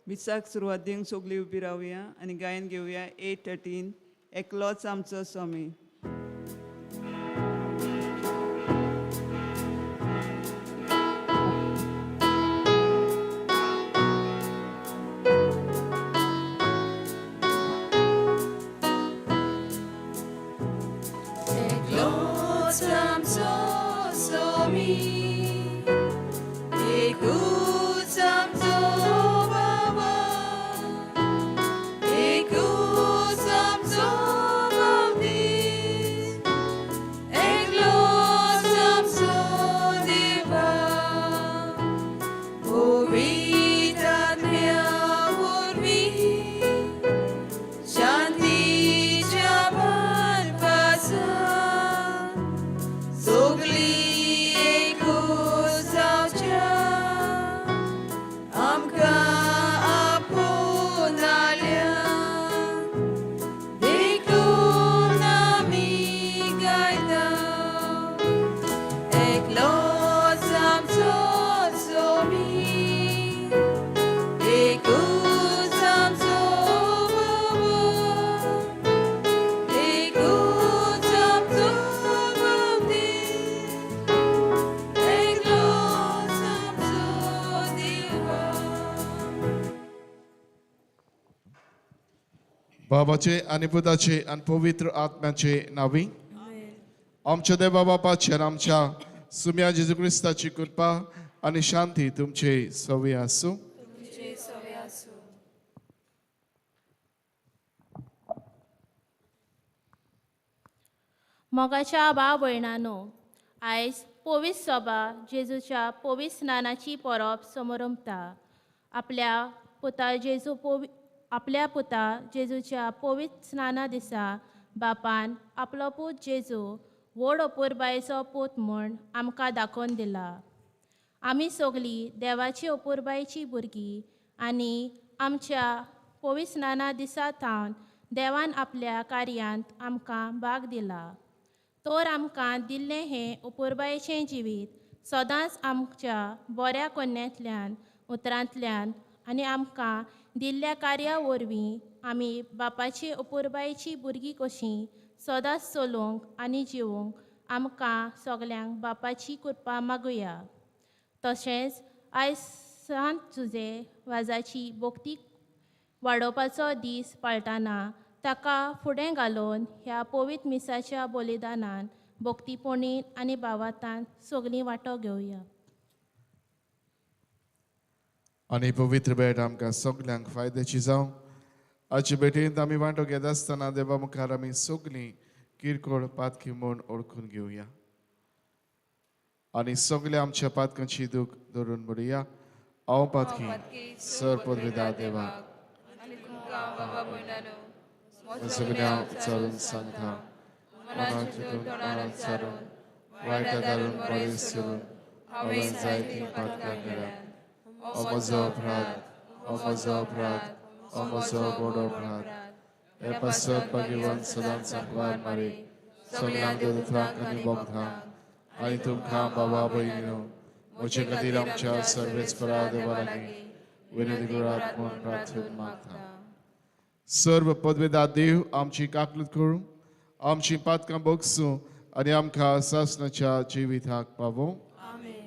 मिसाक सुरवात दिवंक सगळीं उबी रावया आनी गायन घेवया 8:13 एकलोच आमचो स्वामी. एकलोच आमचो स्वामी, एकूच आमचो बाबा, एकूच आमचो बाप्तीस्त, एकलोच आमचो देवा, पवित्र आत्म्या वरवीं शांतीच्या बांदपासान सगळीं एकूच जावच्या आमकां आपोवन आल्या, देखून आमी गायता, एकलोच आमचो स्वामी, एकूच आमचो बाबा, एकूच आमचो बाप्तीस्त, एकलोच आमचो देवा. बाबाचे आनी पुताचे आनी पवित्र आत्म्याचे नावी आमच्या देवा बापाचे आनी आमच्या सुम्या जेजू क्रिस्ताची कृपा आनी शांती तुमचे सवे आसूं. तुमचे सवे आसूं. मोगाच्या भाव भयणानो, आयज पवित्र सभा जेजूच्या पवित्र स्नानाची परब समरंभता. आपल्या पुता जेजूच्या पवित्र स्नाना दिसा बापान आपलो पूत जेजू व्हड अपुरबायेचो पूत म्हूण आमकां दाखोवन दिला. आमी सगळीं देवाची अपुरबायेची भुरगीं आनी आमच्या पवित्र स्नाना दिसा थावन देवान आपल्या कार्यांत आमकां भाग दिला. तर आमकां दिल्लें हें अपुरबायेचें जिवीत सदांच आमच्या बऱ्या कोन्यांतल्यान, उतरांतल्यान आनी आमकां दिल्ल्या कार्या वरवीं आमी बापाची अपुरबायेची भुरगीं कशीं सदांच चलोवंक आनी जिवूंक आमकां सगल्यांक बापाची कृपा मागुया. तशेंच आयज सांत जुजे वाजाची भक्ती वाडोवपाचो दीस पाळटाना ताका फुडें घालून ह्या पवित्र मिसाच्या बलिदानान भक्तीपणीन आनी भावार्थान सगळीं वांटो घेवया. आनी पवित्र भेट आमकां सगल्यांक फायद्याची जावं. आजचे भेटेंत आमी वांटो घेत आसतना देवा मुखार आमी सगळीं किरकोळ पातकी म्हूण ओळखून घेवया आनी सगल्या आमच्या पातकांची दूख धरून म्हणुया, हांव पातकी सर पदवेदा देवा आनी तुमकां बाबा भयणानो सगळ्या उच्चारून सांगता, मनान चिंतून तोंडान उच्चारून वायट धारून बरें सोडून हांवें जायतीं पातकां केल्यात. हो म्हजो अपराध, हो म्हजो अपराध, हो म्हजो व्हड अपराध. हे पासत भाग्यवान सदांच सांकवार मारी सगळ्यांक देवदूतांक आनी भक्तांक आनी तुमकां बाबा भयणीनो म्हजे खातीर आमच्या सर्वेस्परा देवा लागीं विनंती करात म्हूण प्रार्थना मागता. सर्व पदवेदार देव आमची काकलूत करूं, आमची पातकां बगसूं आनी आमकां सासणाच्या जिविताक पावोवं. आमेन.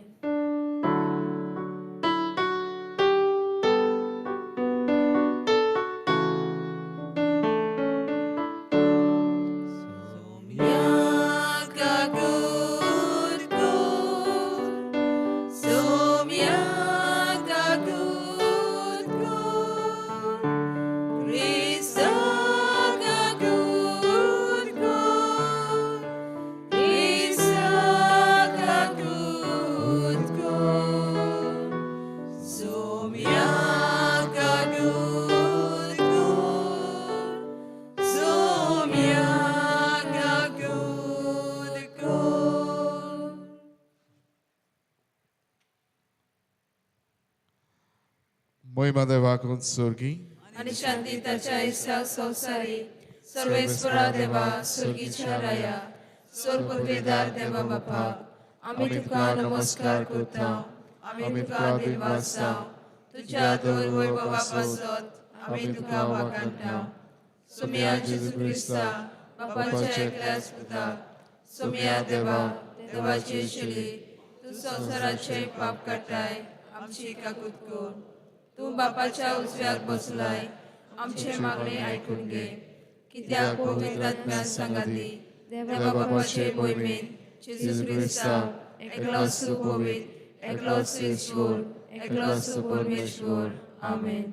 महिमा देवाक स्वर्गी आनी शांती ताच्या इसा संवसारी. सर्वेस्परा देवा, स्वर्गीच्या राया, स्वर्गपदवेदार देवा बापा, आमी तुका नमस्कार करता, आमी तुका दिनवासता. तुज्या दर वैभवा पासत आमी तुका वाखाणटा. सोमया जेजू क्रिस्ता बापाच्या एकल्याच पुता, सोमया देवा देवाची आशिल्ली, तूं संवसाराचे पाप काडटाय, आमची काकूत कर. तूं बापाच्या उजव्याक बसलाय, आमचे मागणे आयकून घे. कित्याक पवित्र आत्म्या सांगाती देवा बापाचे मोहिमेन जेजू क्रिस्ता एकलोच तूं पवित्र, एकलोच तूं ईश्वर, एकलोच तूं परमेश्वर. आमेन.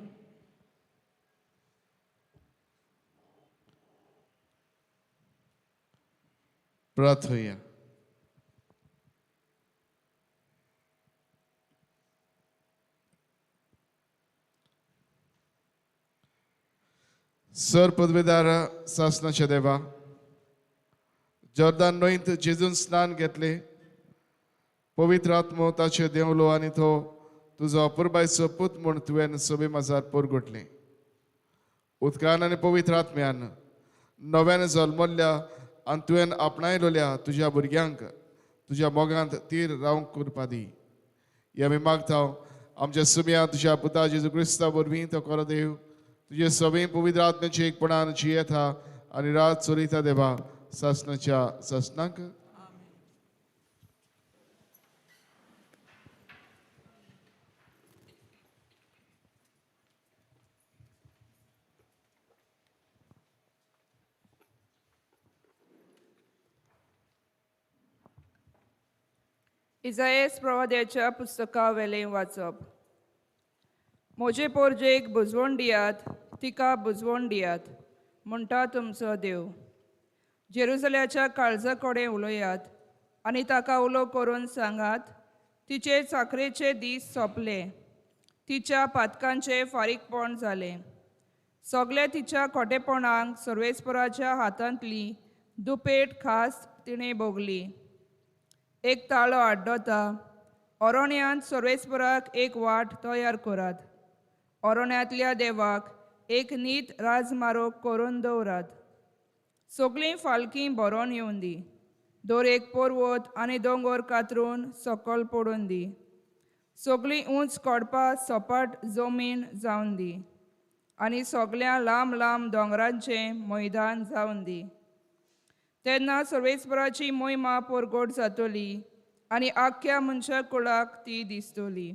प्रार्थोया. सर पदवेदार सासनाच्या देवा, जॉर्दान न्हंयत जेजून स्नान घेतले, पवित्र आत्मो ताचे देंवलो आनी तो तुजो अपुरबायचो पूत म्हूण तुवें सभे माजार परगटलें. उदकान आनी पवित्र आत्म्यान नव्यान जल्मल्ल्या आनी तुवें आपणायलोल्या तुज्या भुरग्यांक तुज्या मोगांत तीर रावंक करपा दी. हे आमी मागता आमच्या सुम्या तुज्या पुता जेजू क्रिस्ता वरवीं. तो खरो देव तुजे सगळीं पवित्र आत्म्याची एकपणान जियेता आनी रात चलयता देवा सासनाच्या सासनाक. इजायस प्रवाद्याच्या पुस्तकावेलें वाचप. म्हजे पोरजेक बुजवण दियात, तिका बुजवण दियात म्हणटा तुमचो देव. जेरुजल्याच्या काळजा कडेन उलयात आनी ताका उलो करून सांगात, तिचे चाकरेचे दीस सोंपले, तिच्या पातकांचें फारीकपण जालें. सगल्या तिच्या खोटेपणांक सर्वेस्पराच्या हातांतली दुपेट खास तिणें भोगली. एक ताळो आड्डोता, ओरोण्यांत सर्वेस्पराक एक वाट तयार करात, ओरोण्यांतल्या देवाक एक नीत राजमार्ग करून दवरात. सगळीं फालकीं भरोन येवन दी, दर एक पर्वत आनी दोंगर कातरून सकल पडून दी, सगळीं उंच कोडपा सपाट जमीन जावन दी आनी सगळ्या लांब लांब दोंगरांचें मैदान जावन दी. तेन्ना सर्वेस्पराची मोहिमा परगट जातली आनी आख्ख्या मनशा कुळाक ती दिसतली.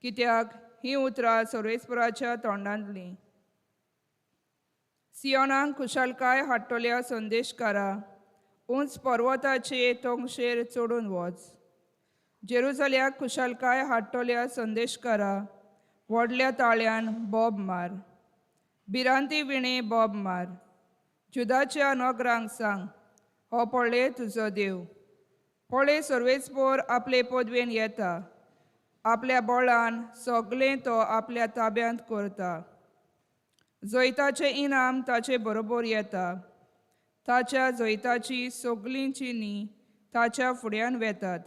कित्याक हीं उतरां सर्वेस्पराच्या तोंडांतलीं. सियोनाक खुशालकाय हाडटल्या संदेशकारा, उंच पर्वताचे तोंगशेर चडून वच. जेरुजल्याक खुशालकाय हाडटल्या संदेशकारा, व्हडल्या ताळ्यान बोब मार, भिरांती विणे बोब मार. जुदाच्या नगरांक सांग, हो पळय तुजो देव, पळय सर्वेस्पर आपले पदवेन येता, आपल्या बळान सगळें तो आपल्या ताब्यांत करता. जैताचें इनाम ताचे बरोबर येता, ताच्या जैताची सगळीं चिन्नी ताच्या फुड्यान वेतात.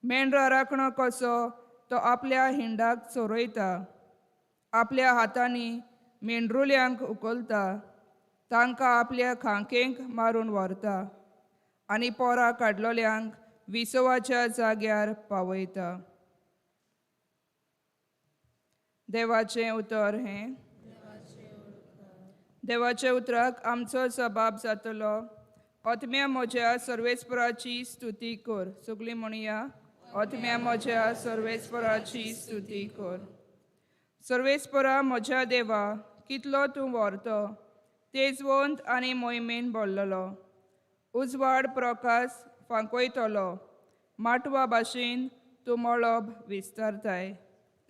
मेंढरा राखणो कसो तो आपल्या हिंडाक चोरयता, आपल्या हातांनी मेंढरुल्यांक उखलता, तांकां आपल्या खांकेंक मारून व्हरता आनी पोरां काडलोल्यांक विसवाच्या जाग्यार पावयता. देवाचें उतर हें. देवाच्या उतराक आमचो सबाब जातलो. आत्म्या म्हज्या सर्वेस्पराची स्तुती कर. सगळीं म्हणया, आत्म्या म्हज्या सर्वेस्पराची स्तुती कर. सर्वेस्परा म्हज्या देवा, कितलो तूं व्हरतो, तेजवंत आनी मोहिमेन भरलेलो. उजवाड प्रकाश फांकयतलो, माटवा भाशेन तूं मळब विस्तारताय.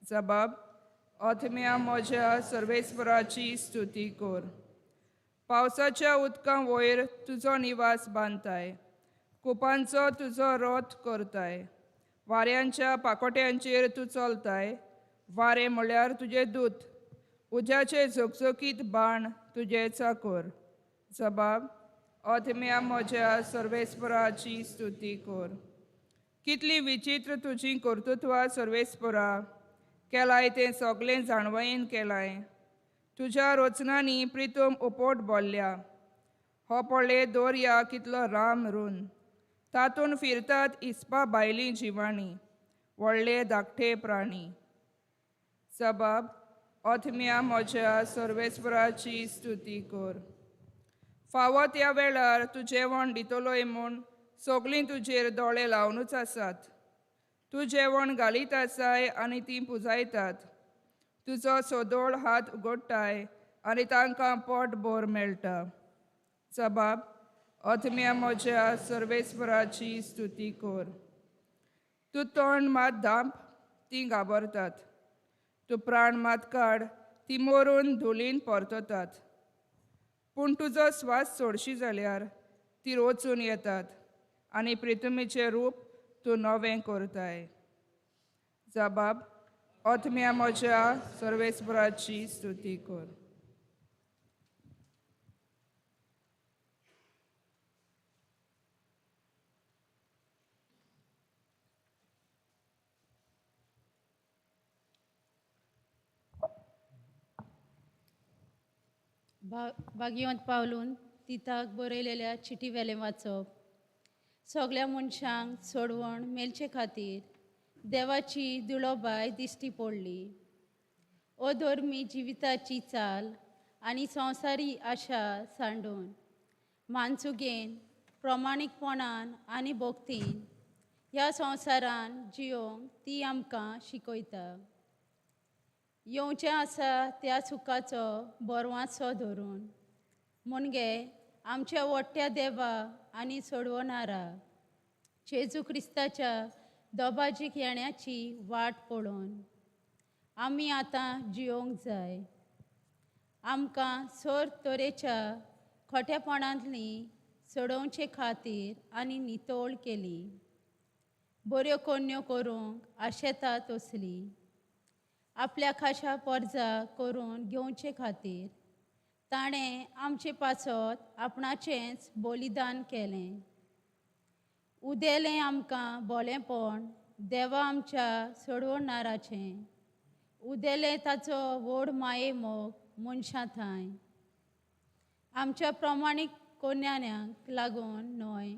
जबाब, आत्म्या म्हज्या सर्वेस्पराची स्तुती कर. पावसाच्या उदकां वयर तुजो निवास बांदताय, कुपांचो तुजो रथ करताय, वाऱ्यांच्या पाकोट्यांचेर तूं चलताय. वारें म्हळ्यार तुजें दूत, उज्याचे झोकझोकीत बाण तुजें चाकोर. जबाब, आत्म्या म्हज्या सर्वेस्पराची स्तुती कर. कितली विचित्र तुजी कर्तृत्वां सर्वेस्परा, केलाय तें सगळें जाणवयेन केलाय. तुज्या रचनांनी प्रितम उपट बोल्ल्या. हो पळय दर्या कितलो राम रून, तातूंत फिरतात इस्पा भायलीं जिवाणीं, व्हडले धाकटे प्राणी. जबाब ओथम्या म्हज्या सर्वेस्पराची स्तुती कर. फावो त्या वेळार तूं जेवण दितलोय म्हूण सगळीं तुजेर दोळे लावनूच आसात. तूं जेवण घालीत आसाय आनी तीं पुजायतात. तुजो सदोळ हात उगडटाय आनी तांकां पोट भर मेळटा. जबाब ओथम्या म्हज्या सर्वेस्पराची स्तुती कर. तूं तोंड मात धांप तीं घाबरतात. तूं प्राण मात काड ती मरून धुलीन परततात. पूण तुजो स्वास सोडशी जाल्यार ती रोचून येतात आनी प्रितुमीचें रूप तूं नवें करताय. जबाब ओथम्या म्हज्या सर्वेस्पराची स्तुती कर. भाग्यवंत पावलून तिताक बरयलेल्या चिटी वेलें वाचप. सगळ्या मनशांक सोडवण मेळचे खातीर देवाची दुळोबाय दिश्टी पडली. अधर्मी जिविताची चाल आनी संवसारी आशा सांडून मानसुगेन प्रमाणीकपणान आनी भक्तीन ह्या संवसारान जियोंक ती आमकां शिकयता. येवचें आसा त्या सुखाचो बरवाचो धरून मुणगे आमच्या वट्ट्या देवा आनी सोडवणारा जेजू क्रिस्ताच्या दोबाजीक येण्याची वाट पळोवन आमी आतां जियोंक जाय. आमकां सोर तरेच्या खोटेपणांतली सोडोवचे खातीर आनी नितळ केली. बऱ्यो कोन्यो करूंक आशेता तसली आपल्या खाशा पर्जा करून घेवचे खातीर ताणें आमचे पासत आपणाचेंच बलिदान केलें. उदेलें आमकां बोलेंपण देवा आमच्या सोडवणाराचें. उदेलें ताचो व्हड माये मोग मनशां थांय. आमच्या प्रमाणीक कोन्यान्यांक लागून न्हय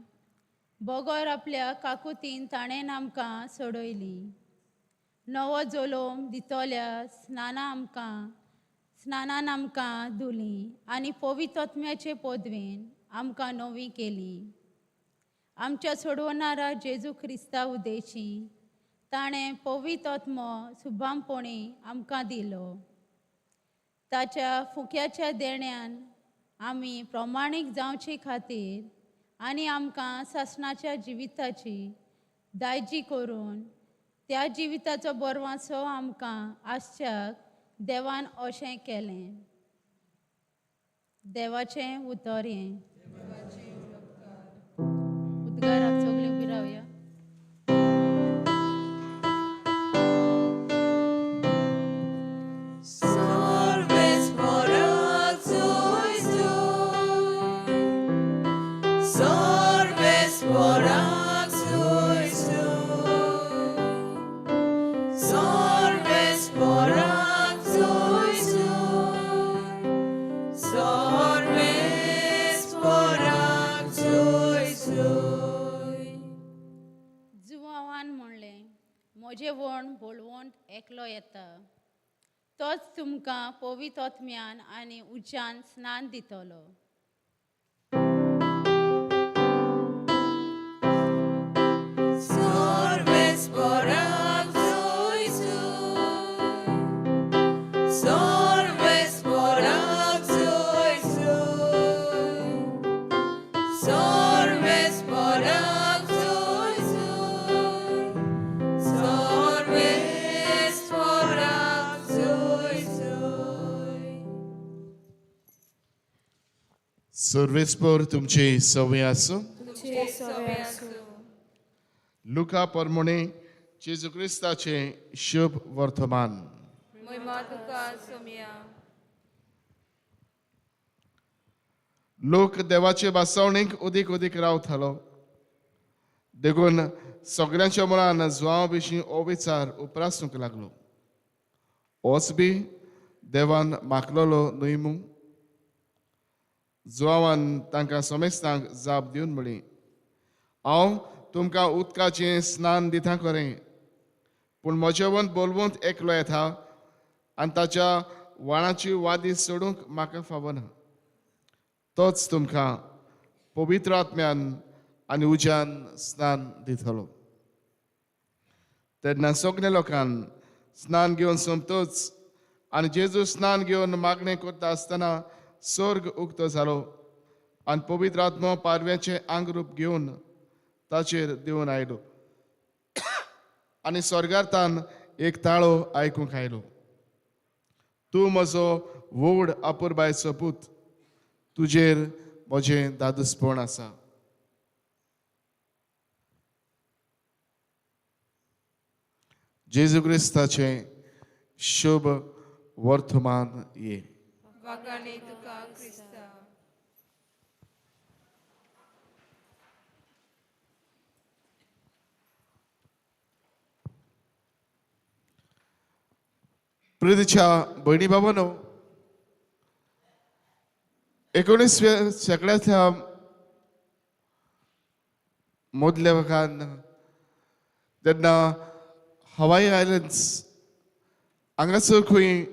बगर आपल्या काकुतीन ताणें आमकां सोडयली. नवो जलोम दितल्या स्नानान आमकां धुली आनी पवित्र पदवेन आमकां नवी केली. आमच्या सोडवणारा जेजू क्रिस्ता उदेशी ताणें पवित्र आत्मो सुभामपणी आमकां दिलो. ताच्या फुक्याच्या देण्यान आमी प्रमाणीक जावचे खातीर आनी आमकां सासणाच्या जिविताची दायजी करून त्या जिविताचो बरवाचो आमकां आसच्याक देवान अशें केलें. देवाचें उतर हें. उद्गाराक सगळीं उबी रावया. जेवण बोलवण एकलो येता तोच तुमकां पवित्र आत्म्यान आनी उज्यान स्नान दितलो. सर्वेस्पर तुमचे सवय आसूं. लुका परमणे जेजू क्रिस्ताचे शुभ वर्तमान. लोक देवाचे भासावणीक उदीक उदीक रावतालो देखून सगळ्यांच्या मनान जुवांव विशीं हो विचार उप्रासूंक लागलो. होच बी देवान मागलेलो न्हय मूं? जुवांवान तांकां समेस्तांक जाप दिवन म्हळी, हांव तुमकां उदकाचें स्नान दिता खरें, पूण म्हजेवन बोलवंत एकलो येता आनी ताच्या वाणाची वादी सोडूंक म्हाका फावना. तोच तुमकां पवित्र आत्म्यान आनी उज्यान स्नान दितलो. तेन्ना सगल्या लोकान स्नान घेवन सोंपतच आनी जेजू स्नान घेवन मागणें करता आसतना स्वर्ग उक्तो जालो आनी पवित्र आत्मो पारव्याचें आंगरूप घेवन ताचेर देंवन आयलो आनी स्वर्गार्थान एक ताळो आयकूंक आयलो, तूं म्हजो व्हड अपुरबायचो पूत, तुजेर म्हजें दादूसपण आसा. जेजू क्रिस्ताचें शुभ वर्तमान ये. वागाणी तुका क्रिस्ता. प्रितीच्या भयणी बाबांनो, 19व्या शेंकड्याच्या मदल्या भागान जेन्ना हवाई आयलंड्स हांगासर खंय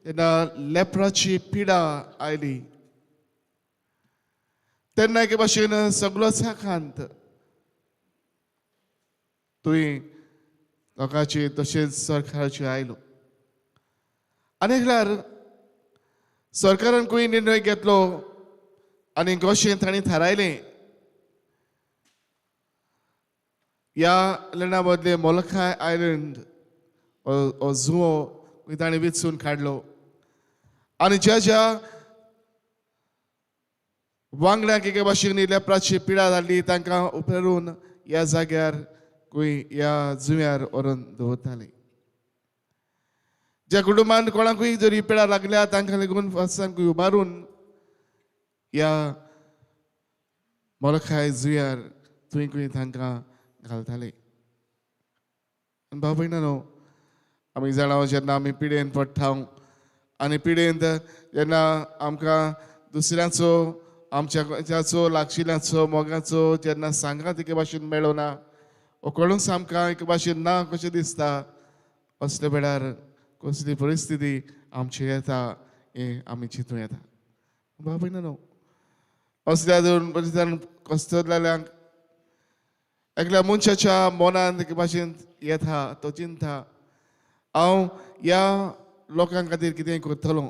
तेन्ना लेप्राची पिडा आयली तेन्ना एके भाशेन सगळोच आकांत तुवें लोकांची तशेंच सरकाराची आयलो. आनी एकल्यार सरकारान खंय निर्णय घेतलो आनी कशें तांणी थारायलें ह्या आयलंडा मदले मोलखाय आयलंड हो जुंवो ताणें वेंचून काडलो आनी ज्या ज्या वांगड्यांक एके भाशेन लेप्राची पिडा जाल्ली तांकां उपरून ह्या जाग्यार खंय ह्या जुंव्यार व्हरून दवरताले. ज्या कुटुंबान कोणाकूय जरी पिडा लागल्या तांकां लागून फासांकूय उबारून ह्या मोलखाय जुंव्यार थंय खंय तांकां घालताले. आनी भाव भयणांनो, आमी जाणा जेन्ना आमी पिडेन पडटा आनी पिडेंत जेन्ना आमकां दुसऱ्यांचो आमच्याचो लागशिल्ल्याचो मोगाचो जेन्ना सांगात एके भाशेन मेळना वो कोणूच आमकां एके भाशेन ना कशें दिसता, असल्या वेळार कसली परिस्थिती आमची येता हें आमी चिंतूं येता. भाव भयणांनो, असल्या दोन परिस्थितीन कसतल्यांक एकल्या मनशाच्या मनांत एके भाशेन येता, तो चिंता हांव ह्या लोकां खातीर कितें करतलो,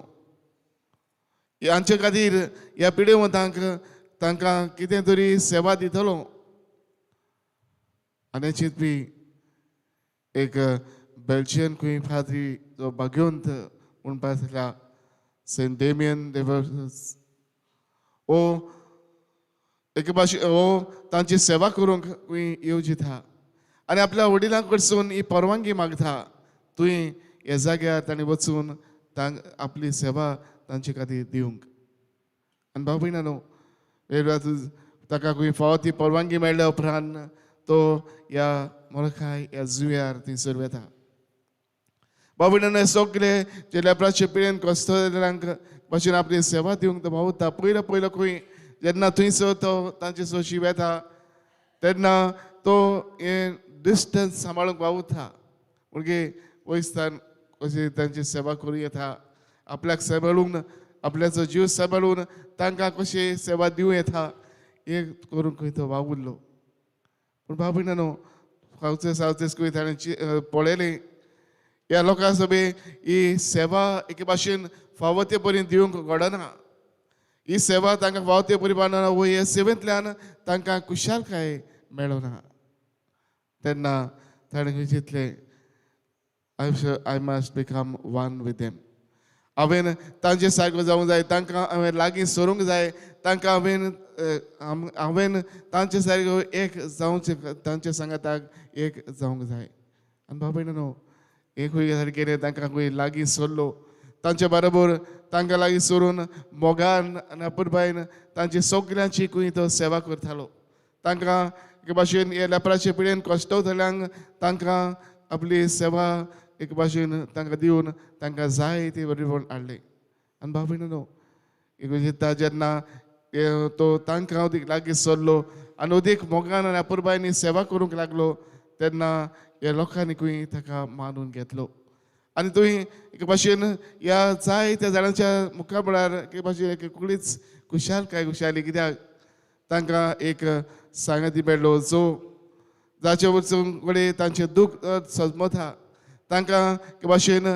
हांचे खातीर ह्या पिडेवंतांक तांकां कितें तरी सेवा दितलो. आनी चिंतपी एक बेल्जियन खंय फादरी जो भाग्यवंत म्हणपाक जाल्यार सेंट डेमियन देवर्स हो एके भाशेन हो तांची सेवा करूंक खंय येवजिता आनी आपल्या वडिलां कडसून ही परवानगी मागता, तुवें ह्या जाग्यार तांणी वचून आपली सेवा तांचे खातीर दिवंक. आनी भाव भयणांनो, ताका खंय फावो ती परवानगी मेळ्ळ्या उपरांत तो ह्या मोलखाय ह्या जुंव्यार थंयसर वता. भाव भयणांनो, सगळे जे लेप्राचे पिडेन कसतल्यांक भाशेन आपली सेवा दिवंक तो पावता. पयलो पयलो खंय जेन्ना थंयसर तो तांचे सोशी वता तेन्ना तो हें डिस्टन्स सांबाळूंक पावता, म्हणजे वयस्तान कशी तांची सेवा करूं येता, आपल्याक सांबाळून आपल्याचो जीव सांबाळून तांकां कशी सेवा दिवं येता हें करूंक खंय तो वावुरलो. पूण भाव भयणांनो, सावचे सावचेच खंय ताणें पळयलें ह्या लोकां सगळें ही सेवा एके भाशेन फावो ते परी दिवंक घडना, ही सेवा तांकां फावो ते परी पावना वो हे सेवेंतल्यान तांकां खुशालकाय मेळना. तेन्ना ताणें चिंतलें, I must become one with them. हांवें तांचे सारको जावंक जाय, तांकां हांवें लागीं सरूंक जाय, तांकां हांवें तांचे सारको एक जावचें, तांचे सांगाताक एक जावंक जाय. आनी भाव भयणांनो, एक खंय सारकें तांकां खंय लागीं सरलो, तांचे बरोबर तांकां लागीं सरून मोगान आनी अपुरबायेन तांची सगल्यांची खंय तो सेवा करतालो. तांकां एके भाशेन हे लेप्राचे पिडेन कश्टवतल्यांक तांकां आपली सेवा एक भाशेन तांकां दिवन तांकां जाय ती बरेपण हाडलें. आनी भाव भयणांनो, एक चिंता जेन्ना तो तांकां अदीक लागीं सरलो आनी अदीक मोगान आनी अपुरबायेन सेवा करूंक लागलो तेन्ना ह्या लोकांनी खंय ताका मानून घेतलो. आनी तुवें एके भाशेन ह्या जायत्या जाणांच्या मुखामळार एके भाशेन एक कुळीच खुशालकाय खुशाली कित्याक तांकां एक सांगाती मेळ्ळो जो जाचे वचून कडेन तांचें दूख सजमता तांकां एके भाशेन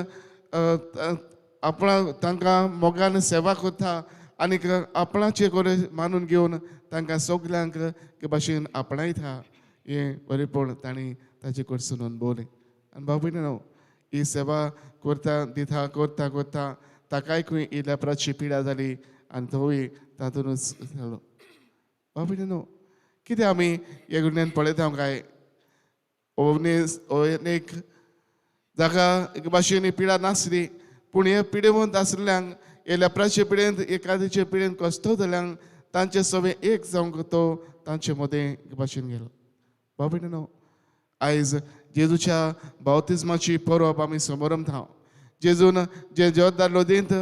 आपणा तांकां मोगान सेवा करता आनीक आपणाचे कडेन मानून घेवन तांकां सगल्यांक एके भाशेन आपणायता हें बरेंपण तांणी ताचे कडसून अणभवलें. आनी भाव भयणीनो ही सेवा करता दिता करता करता ताकाय खंय ही लेपराची पिडा जाली आनी तोवूय तातूंतच जालो. भाव भयणीनो कितें आमी हे गुण्यान पळयता काय एक जाका एके भाशेन ही पिडा नासली पूण हे पिडेवंत आसल्ल्यांक हे लेपराचे पिडेंत एकादीचे पिडेंत कश्ट जाल्ल्यांक तांचे सगळें एक जावंक तो तांचे मदें एके भाशेन गेलो. भाव भयणीनो आयज जेजूच्या बावतिज्माची परब आमी समरमता. जेजून जे जोर्दान नदींत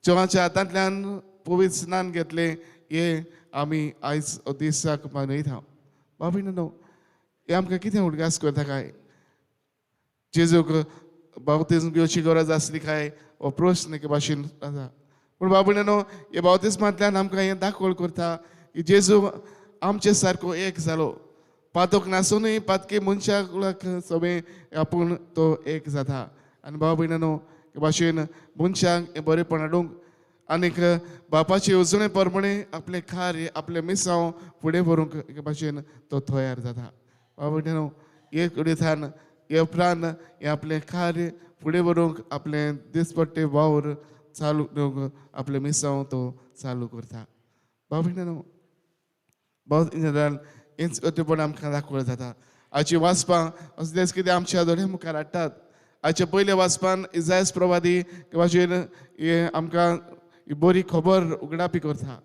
चोवाच्या हातांतल्यान पवित्र स्नान घेतलें हें आमी आयज दिसाक मनयता. भाव भयणीनो हें आमकां कितें उडगास करता काय जेजूक बावतिज्म घेवची गरज आसली काय हो प्रस्न एके भाशेन आसा. पूण भाव भयणीनो हे बावतिज्मांतल्यान आमकां हें दाखोवण करता की जेजू आमचे सारको एक जालो. पातक नासुनूय पातकी मनशाक सगळें आपूण तो एक जाता. आनी भाव भयणीनो हे भाशेन मनशांक हें बरेंपण हाडूंक आनीक बापाचे येवजणे प्रमाणे आपलें कार्य आपलें मिसांव फुडें व्हरूंक एके भाशेन तो तयार जाता. भाव भयणीनो एक कडेन हे उपरांत हें आपलें कार्य फुडें व्हरूंक आपलें दिसपट्टे वावर चालू दवरूंक आपलें मिसांव तो चालू करता. भाव भयणीनो भाव हेंच अतुपण आमकां दाखोवण जाता. आयची वाचपां असलेंच कितें आमच्या दोळ्या मुखार हाडटात. आयच्या पयल्या वाचपान इजायस प्रवादी भाशेन हें आमकां बरी खबर उगडापी करता.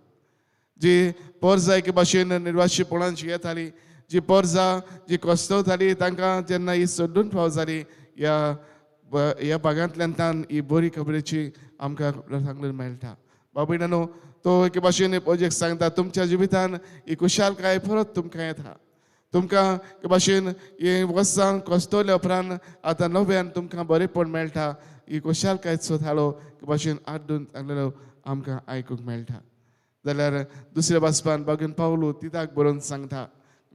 जी पोरजा एके भाशेन निर्वाशीपणाची येताली जी पोरजा जी कस्तवताली तांकां जेन्ना ही सोडून फाव जाली ह्या ह्या भागांतल्यान तान ही बरी खबरेची आमकां सांगून मेळटा. भाव भयणीनो तो एके भाशेन प्रोजेक्ट सांगता तुमच्या जिवितान ही खुशालकाय परत तुमकां येता. तुमकां एके भाशेन हे वर्सां कस्तवल्या उपरांत आतां नव्यान तुमकां बरेंपण मेळटा. ही खुशालकायचो थाळो एके भाशेन आड्डून सांगलेलो आमकां आयकूंक मेळटा. जाल्यार दुसऱ्या वाचपान बागून पावलो तिताक बरोवन सांगता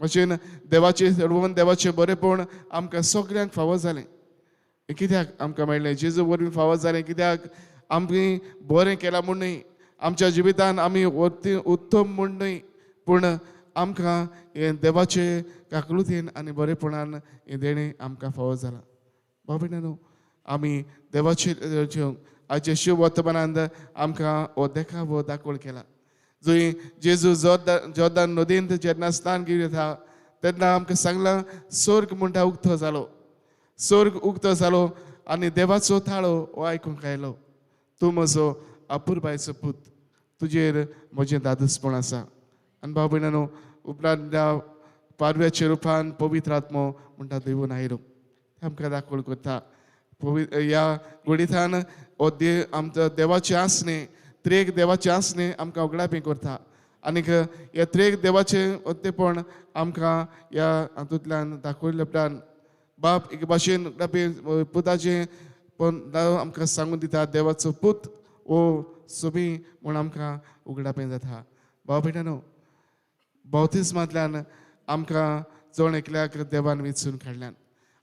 भाशेन देवाचें चडवून देवाचें बरेंपण आमकां सगल्यांक फावो जालें. कित्याक आमकां मेळ्ळें जेजू वरवीं फावो जालें कित्याक आमी बरें केलां म्हूण न्हय आमच्या जिवितान आमी उत्तम म्हूण न्हय पूण आमकां हें देवाचे काकलुतीन आनी बरेपणान हें देणें आमकां फावो जालां. भाव भयणीनो आमी देवाचे आयचे शिव वर्तमानांत आमकां हो देखावो दाखोवण केला. जंय जेजू जोर्दान नदींत जेन्ना स्नान घेवन येता तेन्ना आमकां सांगलां स्वर्ग म्हणटा उक्तो जालो. स्वर्ग उक्तो जालो आनी देवाचो थाळो हो आयकूंक आयलो तूं म्हजो अपुरबायचो पूत तुजेर म्हजें दादूसपण आसा. आनी भाव भयणीनो उपरांत त्या पारव्याच्या रुपान पवित्र आत्मो म्हणटा देवून आयलो आमकां दाखोवण करता. ह्या गोडितान हो देव आमचो देवाचें आसणें त्रेक देवाचें आसणें आमकां उगडापी करता आनीक ह्या त्रेक देवाचें उत्तेपण आमकां ह्या हातूंतल्यान दाखयल्या उपरांत बाप एके भाशेन उगडापी पुताचें पण आमकां सांगून दिता देवाचो पूत हो सोबी म्हूण आमकां उगडापें जाता. भाव भयणीनो बावतिज्मांतल्यान आमकां जण एकल्याक देवान वेंचून काडल्यान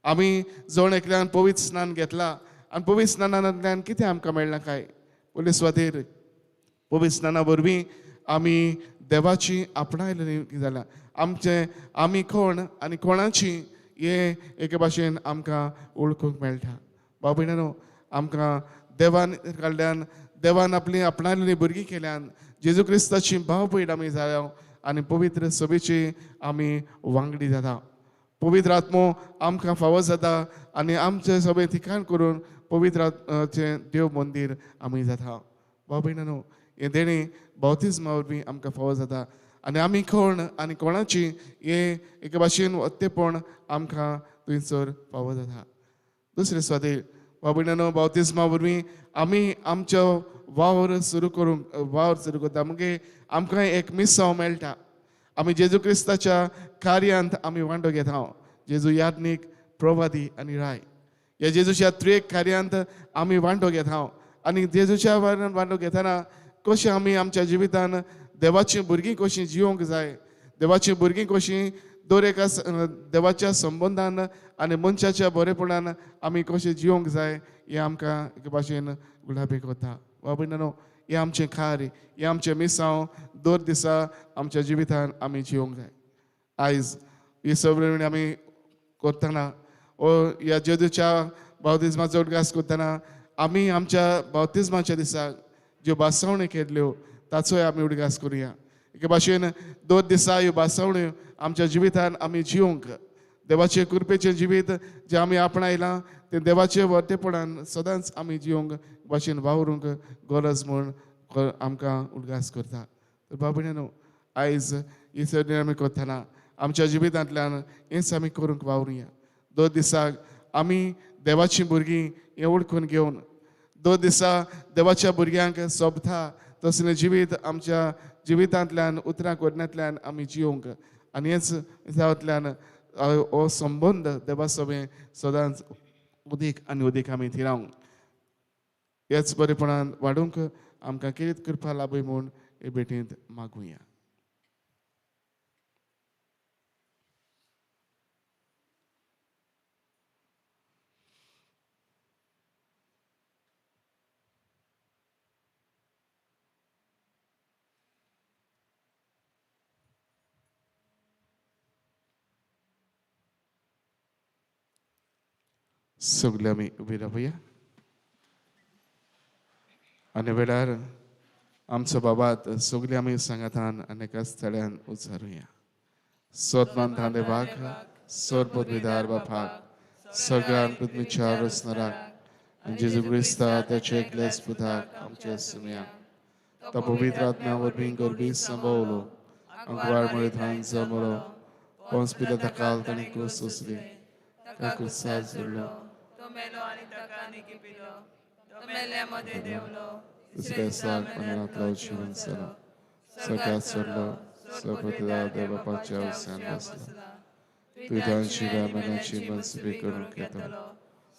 आमी जण एकल्यान पवित्र स्नान घेतला आनी पवित्र स्नानांतल्यान कितें आमकां मेळ्ळां काय पयले सुवातेर पवित्र स्नाना वरवीं आमी देवाची आपणायलेली जाल्या आमचें आमी कोण आनी कोणाची हें एके भाशेन आमकां वळखूंक मेळटा. भाव भयणीनो आमकां देवान काडल्यान देवान आपली आपणायलेली भुरगीं केल्यान जेजू क्रिस्ताची भाव भयण आमी जाल्या आनी पवित्र सभेची आमी वांगडी जाता. पवित्र आत्मो आमकां फावो जाता आनी आमचें सगळें ठिकाण करून पवित्र आत्म्याचें देव मंदीर आमी जाता. भाव भयणीनो हें देणें बावतिज्मा वरवीं आमकां फावो जाता आनी आमी कोण आनी कोणाची हें एके भाशेन वत्तेपण आमकां थंयसर फावो जाता. दुसरे सुवातेर भाव भयणीनो बावतिज्मा वरवीं आमी आमचो वावर सुरू करूंक वावर सुरू करता मागीर आमकां एक मिसांव मेळटा. आमी जेजू क्रिस्ताच्या कार्यांत आमी वांटो घेता. जेजू याज्ञीक प्रवादी आनी राय ह्या जेजूच्या त्रिएक कार्यांत आमी वांटो घेता आनी जेजूच्या वांटो घेतना कशें आमी आमच्या जिवितान देवाचीं भुरगीं कशीं जिवंक जाय, देवाचीं भुरगीं कशीं दर एका देवाच्या संबंदान आनी मनशाच्या बरेपणान आमी कशें जिवंक जाय हें आमकां एके भाशेन गुलाबी कोता. बाबा हें आमचें कार्य, हें आमचें मिसांव दर दिसा आमच्या जिवितान आमी जिवंक जाय. आयज ही सगळी आमी करतना ओ ह्या जेजूच्या बावतिज्माचो उडगास करतना आमी आमच्या बावतिज्माच्या दिसा ज्यो भासावण्यो केल्ल्यो ताचोय आमी उडगास करुया. एके भाशेन दर दिसा ह्यो भासावण्यो आमच्या जिवितान आमी जिवंक देवाचे कृपेचें जिवीत जें आमी आपणायलां तें देवाचे वर्तेपणान सदांच आमी जिवंक भाशेन वावरूंक गरज म्हूण आमकां उडगास करता. तर बाबा आयज ही सगळी आमी करतना आमच्या जिवितांतल्यान हेंच आमी करूंक वावरुया. दर दिसाक आमी देवाचीं भुरगीं हें वळखून घेवन दर दिसा देवाच्या भुरग्यांक सोबता तसलें जिवीत आमच्या जिवितांतल्यान उतरां करण्यांतल्यान आमी जिवंक आनी हेच जावंतल्यान हो संबंद देवा सवें सदांच उदीक आनी उदीक आमी थिरावंक हेच बरेपणान वाडूंक आमकां कितें कृपा लाभय म्हूण हे भेटींत मागुया. सगळे आमी उबी रावया आनी वेळार आमचो बाबात सगळे आमी सांगातान आनी एका स्थळ्यान उचारुया. सोदमान देवाक सोरपदवीदार बापाक सगळ्यान पृथ्वीच्या रचणाराक आनी जेजू क्रिस्ता त्याच्या एकल्याच पुताक आमच्या सुम्याक तो पवित्र आत्म्या वरवीं गर्भी संभवलो अंकवार मळीथान जमलो पोंस पिलाता काल ताणें क्रूस सोंसली ताका क्रुसार चडलो तो मेलो आनी ताका निकी पिलो तो मेल्ल्या मदें देंवलो दुसऱ्या दिसाक मरणांतलो जिवन जालो सगळ्यात चडलो सर्वपतिदार देव बापाच्या उस्यान बसला तुज्यान शिव्या मेल्याची मनसुबी करूंक येतलो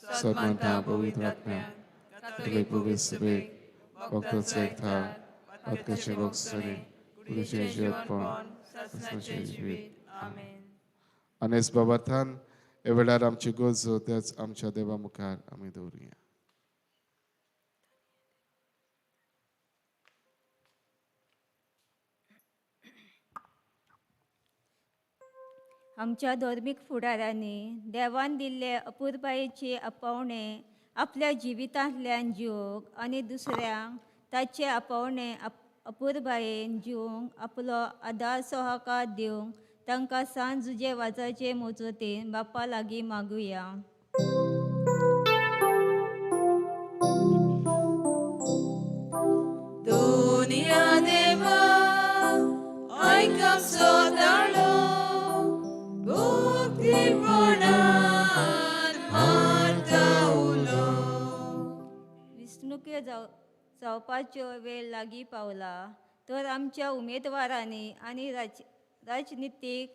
सदमानता पवित्र आत्म्या कॅथोलीक पवित्र सभेक भक्ताचो एकठार पातकाचें भोगसणें कुडीचें जियेतपण सासणाचें जिवीत. आमेन. आनी बाबार्थान ह्या वेळार आमची गरजो त्याच आमच्या देवा मुखार आमी दवरुया. आमच्या धर्मीक फुडाऱ्यांनी देवान दिल्ले अपुरबायेचे आपोवणे आपल्या जिवितांतल्यान जिवंक आनी दुसऱ्यांक ताचे आपोवणे अपुरबायेन जिवंक आपलो आदार सहकार दिवंक तांकां सांज जुजे वाजाचे मोजोतेन बापा लागीं मागुया. दुनिया देवा आयक आमचो ताळो भक्तीपणान मारता उलो. विष्णुक्यो जावपाच्यो वेळ लागीं पावला तर आमच्या उमेदवारांनी आनी राजनितीक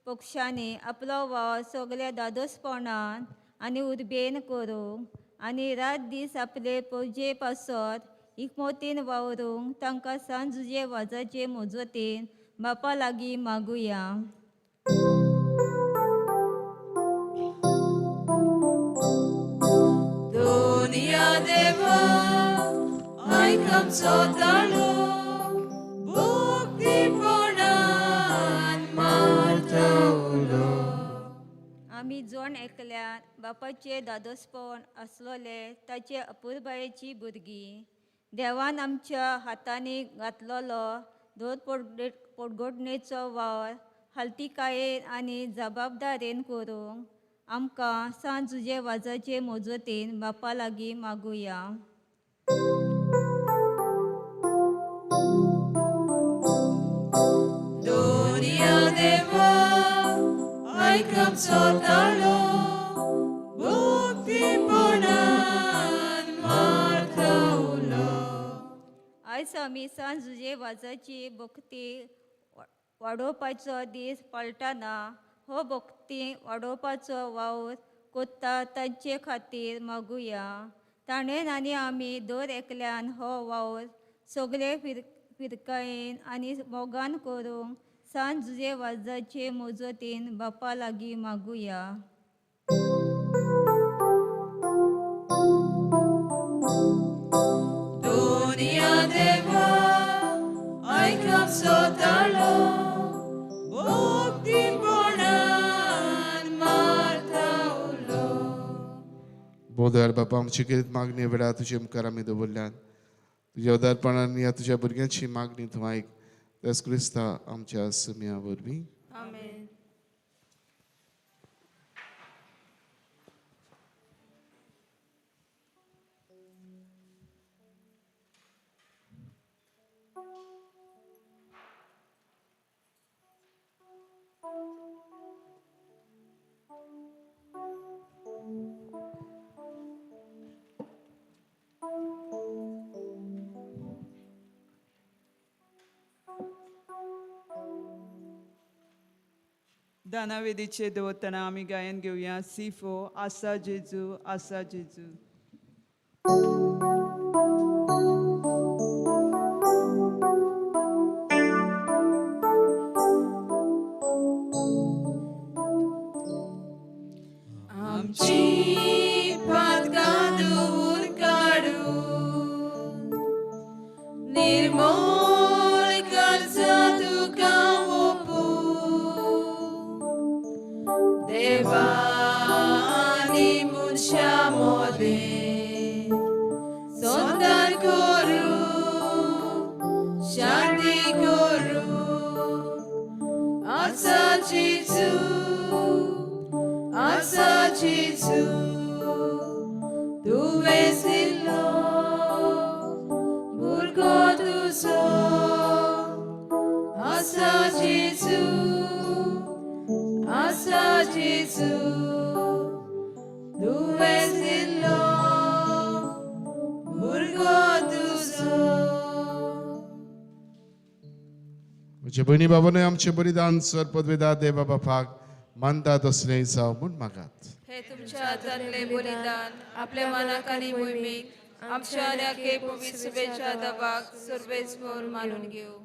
पक्षांनी आपलो वावर सगल्या दादोसपणान आनी उर्बेन करूंक आनी रात दीस आपले पोजे पासत इकमोतीन वावरूंक तांकां सांज जुजे वाजाचे मोजोतीन बापा लागीं मागुया. दुनिया देवा आयक आमचो ताळो भक्तीपणान मारता उलो. आमी जण एकल्यान बापाचे दादोसपण आसलोले ताचे अपुरबायेची भुरगीं देवान आमच्या हातांनी घातलोलो धोर पोटगोडणेचो वावर हालतिकायेन आनी जबाबदारेन करूंक आमकां सांज जुजे वाजाचे मोजोतीन बापा लागीं मागुया. दुनिया देवा आयक आमचो ताळो भक्तीपणान मारता उलो. आयज आमी सांज जुजे वाजाची भक्ती वाडोवपाचो दीस पळटना हो भक्ती वाडोवपाचो वावर कोत्ता तांचे खातीर मागुया. ताणें आनी आमी दर एकल्यान हो वावर सगळे फिरकायेन आनी मोगान करूंक सान जुजे वाजाचे मजतीन बापा लागीं मागुया. दुनिया देवा आयक आमचो ताळो भक्तीपणान मारता उलो. बोधर बापा आमची कितें मागणी वेळार तुजे मुखार आमी दवरल्यात. तुज्या उदारपणान ह्या तुज्या भुरग्यांची मागणी तूं आयक. त्याच क्रिस्ता आमच्या सुम्या वरवीं. आमेन. दानावेदीचे दवरतना आमी गायन घेवया सिफो आसा जेजू आसा जेजू. आमची पातकां धुवून काडून निर्मूल करचा तुका ओपून देवा आनी मनशा मोदें संदान करूं शांती करूं आसा जेजू आसा जेजू तुवें दिल्लो भुरगो तुजो आसा जेजू आसा जेजू तुवें दिल्लो भुरगो तुजो. म्हजे भयणी बाबानूय आमचें बलिदान सर पदवेदा देवा बापाक मानता तसलें जावं म्हूण मागात. हे तुमच्या हातांतले बलिदान आपल्या मनाक आनी मोहिमेक आमच्या आनी आखे पवित्र शुभेच्छा दबाक सर्वेस्पर मानून घेवं.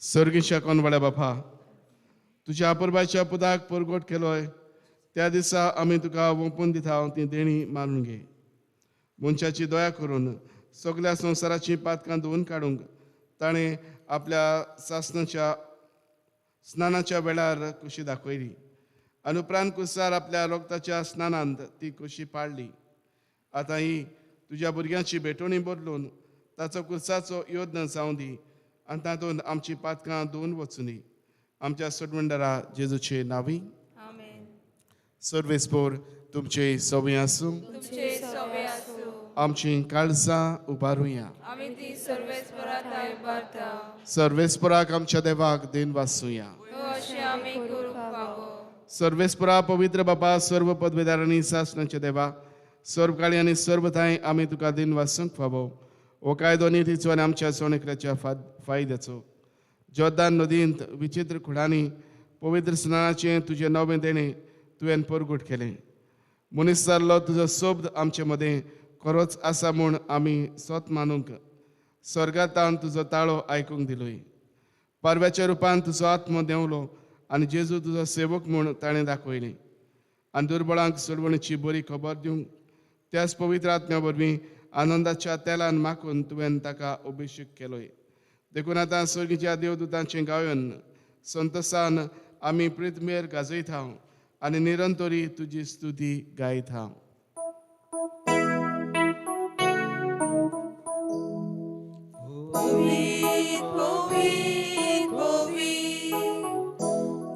सर्गीच्या कोनवाड्या बापा तुज्या अपुरबायच्या पुताक परगट केलोय त्या दिसा आमी तुका वोंपून दिता ती देणी मानून घे. मनशाची दया करून सगळ्या संवसाराची पातकां धुवून काडूंक ताणें आपल्या सासनाच्या स्नानाच्या वेळार कुशी दाखयली आनी उपरांत कुसार आपल्या रोगताच्या स्नानांत ती कुशी पाडली. आतां ही तुज्या भुरग्यांची भेटवणी बदलून ताचो कुर्साचो योजना जावं दी आनी तातूंत आमची पातकां धुवून वचूं दी. आमच्या सोडवणदारा जेजूचे नांवी. आमेन. सर्वेस्पोर तुमचे सवय आसूं. तुमचे सवे आसूं. आमची काळजां उबारुया. आमी ती सर्वेस्परा थांय उबारता. सर्वेस्पराक आमच्या देवाक देन वासुया. हो अशें आमी करूंक फावो. सर्वेस्परा पवित्र बापा सर्व पदवेदारांनी सासणाच्या देवा सर्व काळी आनी सर्व थांय आमी तुका दिन वासूंक फावो. हो कायदो नितीचो आनी आमच्या सोणेकल्याच्या फायद्याचो. जोर्दान नदींत विचित्र खुणांनी पवित्र स्नानाचें तुजें नवें देणें तुवें परगट केलें. मनीस जाल्लो तुजो शब्द आमचे मदें खरोच आसा म्हूण आमी सोत मानूंक स्वर्गांतान तुजो ताळो आयकूंक दिलोय. पारव्याच्या रुपान तुजो आत्मो देंवलो आनी जेजू तुजो सेवक म्हूण ताणें दाखयलें आनी दुर्बळांक सोडवणीची बरी खबर दिवंक त्याच पवित्र आत्म्या वरवीं आनंदाच्या तेलान माखून तुवें ताका अभिशेक केलोय. देखून आतां स्वर्गीच्या देवदूतांचें गायन संतोसान आमी प्रितमेर गाजयता आनी निरंतरी तुजी स्तुती गायता. पवित्र पवित्र पवित्र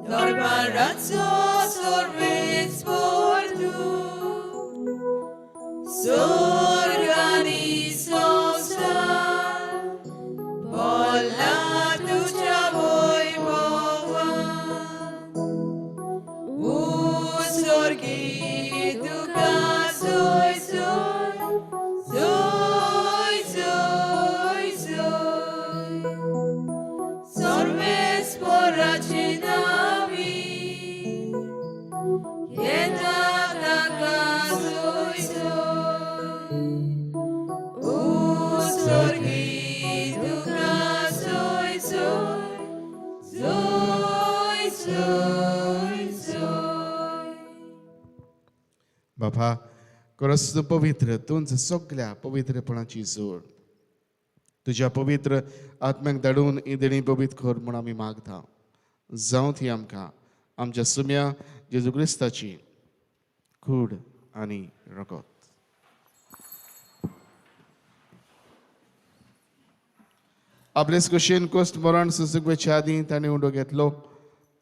दरबाराचो सर्वेस्पर तूं स्वर्ग आनी संवसार भरला तुज्या वैभवान. उत्सर्गी तुका जय जय जय जय जय. सर्वेस्परा बापा खरोच तूं पवित्र, तूंच सगल्या पवित्रपणाची जोड. तुज्या पवित्र आत्म्याक धाडून ही देणी पवित्र कर म्हूण आमी मागता. जावं ती आमकां आमच्या सुम्या जेजू क्रिस्ताची कूड आनी रगत. आपलेच कुशीन कोश्ट मरण सुसुकवेच्या आदीं ताणें उंडो घेतलो,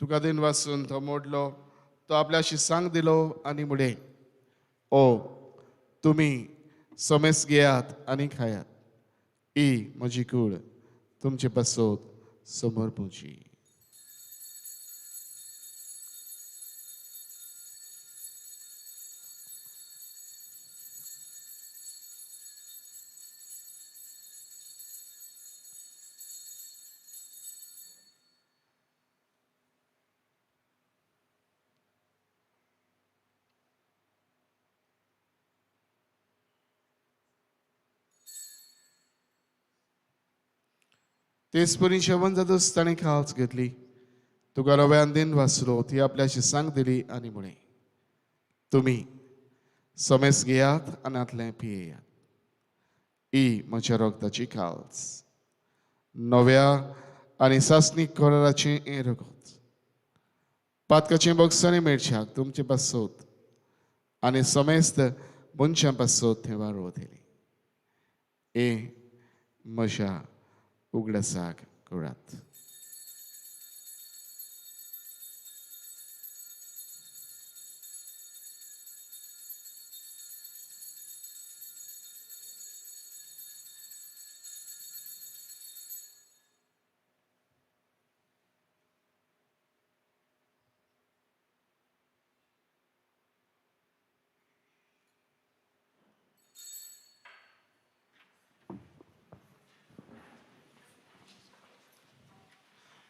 तुका दिन वासून तो मोडलो, तो आपल्याशी सांग दिलो आनी म्हणलें, ओ तुमी समेस घेयात आनी खायात, ही म्हजी कूड तुमचे पासत समर्पूची. तेच परी जेवण जातच ताणें खावच घेतली, तुका रव्यान दिन वाचलो, ती आपल्याशी सांग दिली आनी म्हळें, तुमी समेस घेयात आनी आतलें पियेयात, ही म्हज्या रगताची खावच, नव्या आनी सासणीक कराराचें हें रगत, पातकाचें बक्षांनी मेळच्याक तुमचे पासत आनी समेस्त मनशां पासत थंय वारो वतली. हें म्हज्या उगडासाक करात.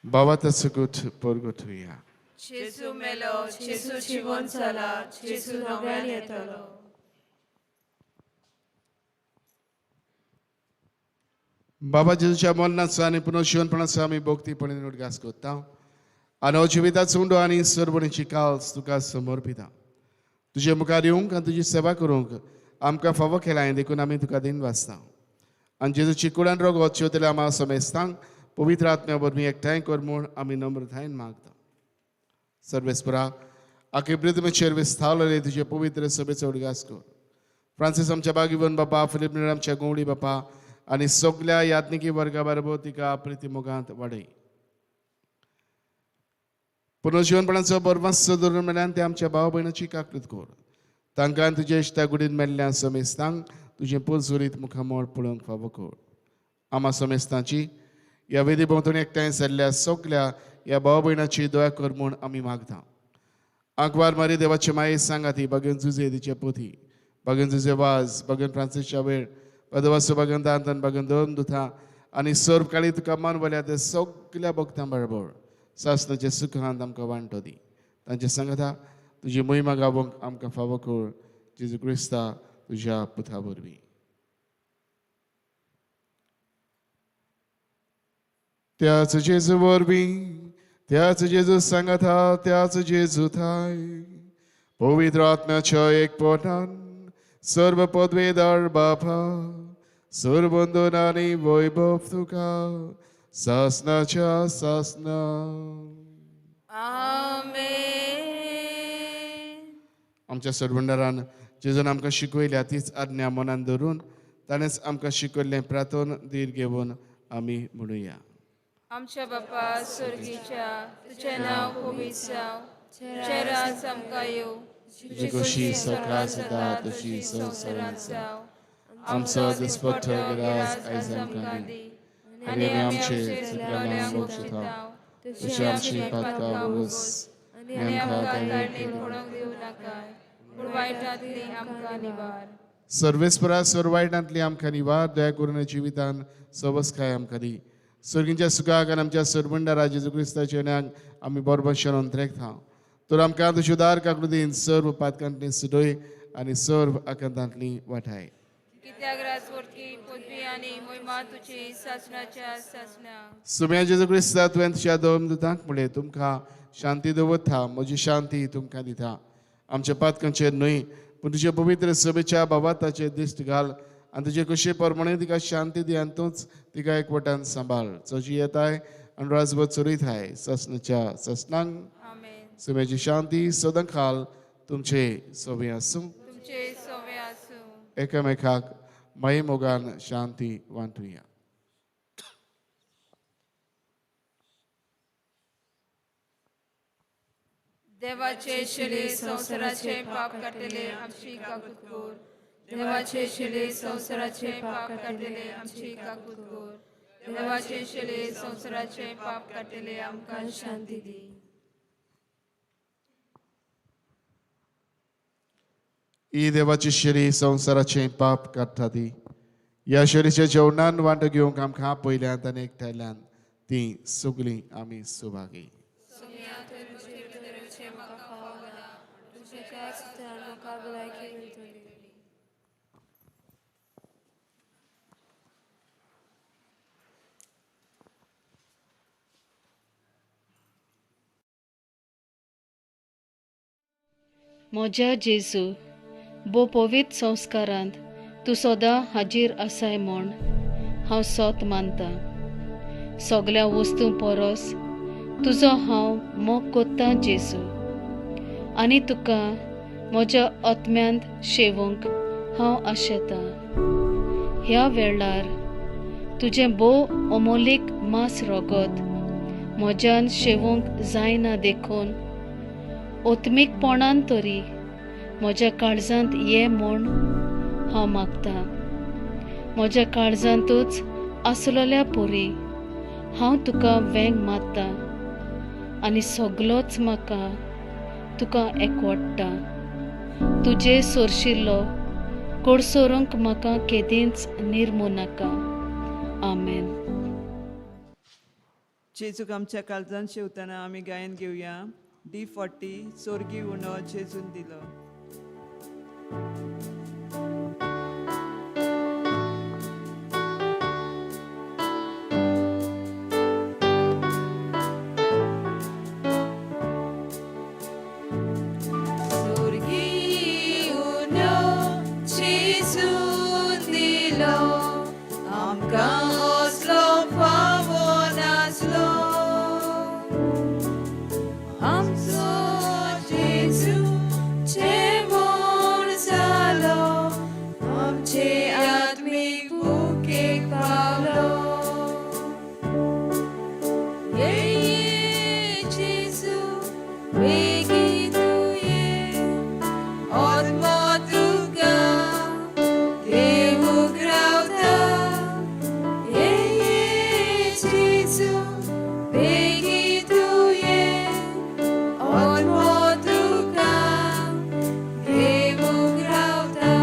बाबा सुगूट परगट हुया. जेजू मेलो, जेजू जिवन जाला, जेजू नव्यान येतलो. बाबा जेजूच्या मरणाचो आनी पुनर्जिवनपणाचो आमी भक्तीपणान उडगास करता आनी हो जिविताचो उंडो आनी सरबणीची काल्स तुका समर्पिता. तुजे मुखार येवंक आनी तुजी सेवा करूंक आमकां फावो केलां देखून आमी तुका दिन वाचता. आनी जेजूची कुडान रगत शेवतल्या आमा समेस्तांक पवित्र आत्म्या वरवीं एकठांय कर म्हूण आमी नम्रतायेन मागता. सर्वेस्परा आखे पृथ्वीचेर विस्तारलेले तुजे पवित्र सभेचो उडगास कर. फ्रांसीस आमच्या बागिवन बापा, फिलीप नेर आमच्या गोवडी बापा आनी सगल्या याज्ञिकी वर्गा बरोबर तिका प्रिती मोगांत वाडय. पुनर्जिवनपणाचो बरवास धरून मेळ्ळ्यान ते आमच्या भाव भयणाची काकृत कर. तांकां तुजे इश्टा गुडीन मेळ्ळ्या समेस्तांक तुजें पुरसुरीत मुखामळ पळोवंक फावो कर. आमा समेस्तांची ह्या वेदी भोंवतणी एकठांय जाल्ल्या सगल्या ह्या भाव भयणाची दया कर म्हूण आमी मागता. आंकवार मारी देवाचे माये सांगाती बागेन जुजे तिचे पोथी, बागेन जुजे वाज, बागेन फ्रांसीसच्या वेळ, पदवासो बागेन दांतन, बागेन दोन दुथा आनी सर्व काळी तुका मानवल्या ते सगल्या भक्तां बरोबर सासनाचे सुखांत आमकां वांटो दी. तांचे सांगता तुजी मोहिमा गावोंक आमकां फावो कर. जेजू क्रिस्ता तुज्या पुता वरवीं. त्याच जेजू वरवीं, त्याच जेजू सांगता, त्याच जेजू थाय पवित्र आत्म्याच्या एकपणान सर्व पदवेदार बापा, सर्वंदन आनी वैभव तुका सासनाच्या सासना. आमेन. आमच्या सरवंडारान जेजून आमकां शिकयल्या तीच आज्ञा मनान धरून ताणेंच आमकां शिकयल्लें प्रार्थन धीर घेवन आमी म्हणुया. आमच्या बापा स्वर्गीच्या, तुजें नांव पवित्र जावं, तुजें राज आमकां येवं, तुजी खोशी स्वर्गांत जाता तशी संवसारांत जावं. आमचो दिसपट्टो ग्रास आयज आमकां दी आनी आमचे चुकल्यांक बक्षिता तशी आमची पातकां भोगोस आनी आमकां ताळणी पडोवंक दिवं नाका, पूण वायटांतली आमकां निवार. सर्वेस्परा सर्व वायटांतली आमकां निवार, दया करून जिवितान सवसकाय आमकां दी. स्वर्गींच्या सुखाक आनी आमच्या सरबंडारा जेजू क्रिस्ताच्या येण्याक आमी बरोबर शरण त्रेकता. तर आमकां तुज्या उदार काकृतीन सर्व पातकांतली सुडय आनी सर्व आकांतांतली वाठाय. कित्याक राजवटकी पदवी आनी मोहिमा तुजी सासणाच्या सासणा. सुम्या जेजू क्रिस्ता तुवें तुज्या दोन दुतांक म्हणलें, तुमकां शांती दवरता, म्हजी शांती तुमकां दिता. आमच्या पातकांचेर न्हय पूण तुजे पवित्र सभेच्या बाबाताचे दिश्ट घाल आनी तुजे कुशे प्रमाणे तिका शांती दी आनी तूंच तिका एकवटान सांबाळ. चोजी येताय आनी राजभर चलयताय ससनाच्या ससनांक. सुमेची शांती सदां खाल तुमचे सोबे आसूं. तुमचे सोवे आसूं. एकामेकाक माई मोगान शांती वांटुया. देवाचे शिले संवसाराचे पाप काडटले आमची काकूत कर. देवाचे शिले संवसाराचे पाप काडटले आमची काकूत कर. देवाचे शिले संवसाराचे पाप काडटले आमकां शांती दी. ही देवाची शिरी संवसाराचे पाप काडटा ती ह्या शिरीच्या जेवणान वांटो घेवंक आमकां पयल्यान आनी एकठांयल्यान ती सगळीं आमी सुभागी. म्हज्या जेजू भो पवित्र संस्कारांत तूं सदां हाजीर आसाय म्हूण हांव सोत मानता. सगळ्या वस्तूं परस तुजो हांव मोग कोत्तां जेजू आनी तुका म्हज्या आत्म्यांत शेवूंक हांव आशेतां. ह्या वेळार तुजें भोव अमोलीक मांस रगत म्हज्यान शेवूंक जायना देखून आत्मीकपणान तरी म्हज्या काळजांत ये म्हूण हांव मागतां. म्हज्या काळजांतूच आसलेल्या परी हांव तुका वेंग मारता आनी सगलोच म्हाका तुका एकवडटा. तुजे सोरशिल्लो कोडसोरूंक म्हाका केदींच निर्मू नाका. आमेन. जेजूक आमच्या काळजांत शेवतना आमी गायन घेवया. D40 सोर्गी उणो जेजून दिलो. सोर्गी उणो जेजून दिलो आमकां असलो फावो नासलो. आमचो जेजू जेवण जालो आमचे आत्मीक भुकेक पावलो. ये ये जेजू बेगीन ये आत्मो तुका देवूक रावता. ये ये जेजू बेगीन ये आत्मो तुका देवूक रावता.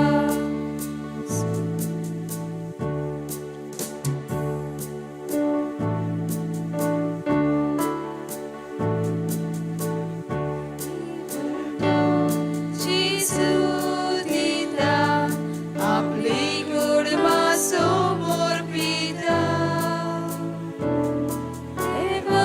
जेजू दिता आपली कुडमा समोर पिता. देवा